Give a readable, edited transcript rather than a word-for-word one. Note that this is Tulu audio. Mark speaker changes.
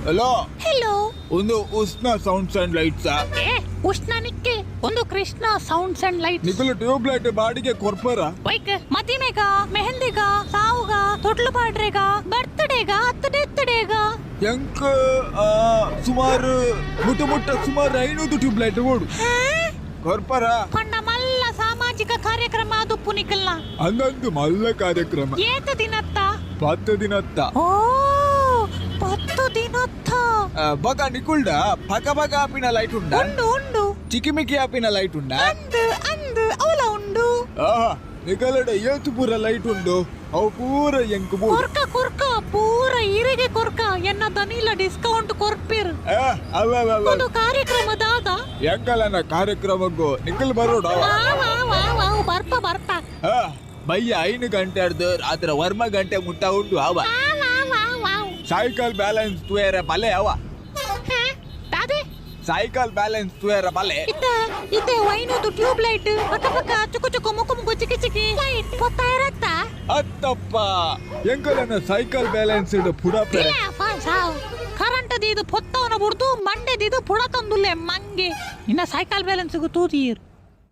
Speaker 1: ಹಲೋ.
Speaker 2: ಹೆಲೋ.
Speaker 1: ಒಂದು ಉಷ್ಣ ಸೌಂಡ್ಸ್ ಅಂಡ್ ಲೈಟ್ಸ್.
Speaker 2: ಏ ಉಷ್ಣ ನಿಕ್ಕೆ ಒಂದು ಕೃಷ್ಣ ಸೌಂಡ್ಸ್ ಅಂಡ್ ಲೈಟ್ಸ್.
Speaker 1: ನಿಕುಲು ಟ್ಯೂಬ್ ಲೈಟ್ ಬಾಡಿಗೆ ಕೊರ್ಪರ?
Speaker 2: ಬೈಕ್ ಮದಿಮೆಗ, ಮೆಹಂದಿಗ, ಸಾವುಗ, ತೊಟ್ಲು ಪಾಡ್ರೆಗ, ಬರ್ತ್ಡೇಗ, ಅತ್ತ ಡೆತ್ಡೇಗ.
Speaker 1: ಎಂಕ್ ಸುಮಾರು ಮುಟ್ಟ ಮುಟ್ಟ ಸುಮಾರು 500 ಟ್ಯೂಬ್ ಲೈಟ್ ಓಡು ಕೊರ್ಪರ?
Speaker 2: ಪಂಡ ಮಲ್ಲ ಸಾಮಾಜಿಕ ಕಾರ್ಯಕ್ರಮ ಅದು ಪುನಿಕಲ್ನ.
Speaker 1: ಅಂದಂದು ಮಲ್ಲ ಕಾರ್ಯಕ್ರಮ.
Speaker 2: ಏತ ದಿನತ್ತ?
Speaker 1: 10 ದಿನತ್ತ.
Speaker 2: ಓ 10 ದಿನತ್ತ.
Speaker 1: ಬಗ ನಿಕುಲ್ಡ ಪಕ ಪಕ ಆಪಿನ ಲೈಟ್ ಉಂಡ?
Speaker 2: ಉಂಡು ಉಂಡು.
Speaker 1: ಚಿಕಿಮಿಕಿ ಆಪಿನ ಲೈಟ್ ಉಂಡ?
Speaker 2: ಅಂದು ಅಂದು ಅವಲ ಉಂಡು.
Speaker 1: ಆಹಾ, ನಿಕಲಡ ಏತು ಪೂರ ಲೈಟ್ ಉಂಡು ಅವು ಪೂರ ಎಂಕ್ ಬೋಡು.
Speaker 2: ಕೊರ್ಕ ಕೊರ್ಕ ಪೂರ ಇರೆಗೆ ಕೊರ್ಕ, ಎನ್ನ ದನಿಲ ಡಿಸ್ಕೌಂಟ್ ಕೊರ್ಪಿರ್.
Speaker 1: ಅವ ಅವ ಅವ.
Speaker 2: ಒಂದು ಕಾರ್ಯಕ್ರಮ ದಾದ?
Speaker 1: ಎಂಕಲನ ಕಾರ್ಯಕ್ರಮಕ್ಕೂ ನಿಕಲ್ ಬರೋಡ.
Speaker 2: ವಾ ವಾ ವಾ ವಾ, ಬರ್ಪ ಬರ್ಪ.
Speaker 1: ಬಯ್ಯ 5 ಗಂಟೆ ಅರ್ದು ರಾತ್ರಿ 1 ಗಂಟೆ ಮುಟ್ಟ ಉಂಡು ಅವ.
Speaker 2: ವಾ ವಾ ವಾ ವಾ.
Speaker 1: ಸೈಕಲ್ ಬ್ಯಾಲೆನ್ಸ್ ತುಯರ ಬಲೆ ಅವ.
Speaker 2: ಹೇ, ದಾದೆ?
Speaker 1: ಸೈಕಲ್ ಬ್ಯಾಲೆನ್ಸ್ ತುಯರ ಬಲೆ.
Speaker 2: ಇತ್ತ ಇತ್ತೆ ವೈನೋದು ಟ್ಯೂಬ್ ಲೈಟ್ ಪಕ್ಕ ಪಕ್ಕ ಚುಕು ಚುಕು ಮುಕು ಮುಕು ಚಿಕಿ ಚಿಕಿ ಲೈಟ್ ಪೊತ್ತ ಇರತ್ತ?
Speaker 1: ಅತ್ತಪ್ಪ, ಎಂಕಲನ ಸೈಕಲ್ ಬ್ಯಾಲೆನ್ಸ್ ಇಡು ಪುಡಪೆ.
Speaker 2: ಇಲ್ಲ ಸಾವ್ ಕರೆಂಟ್ ದೀದು ಪೊತ್ತವನ ಬುಡ್ದು ಮಂಡೆ ದೀದು ಪುಡ ತಂದುಲ್ಲೆ ಮಂಗೆ. ಇನ್ನ ಸೈಕಲ್ ಬ್ಯಾಲೆನ್ಸ್ ತೂತೀರ್.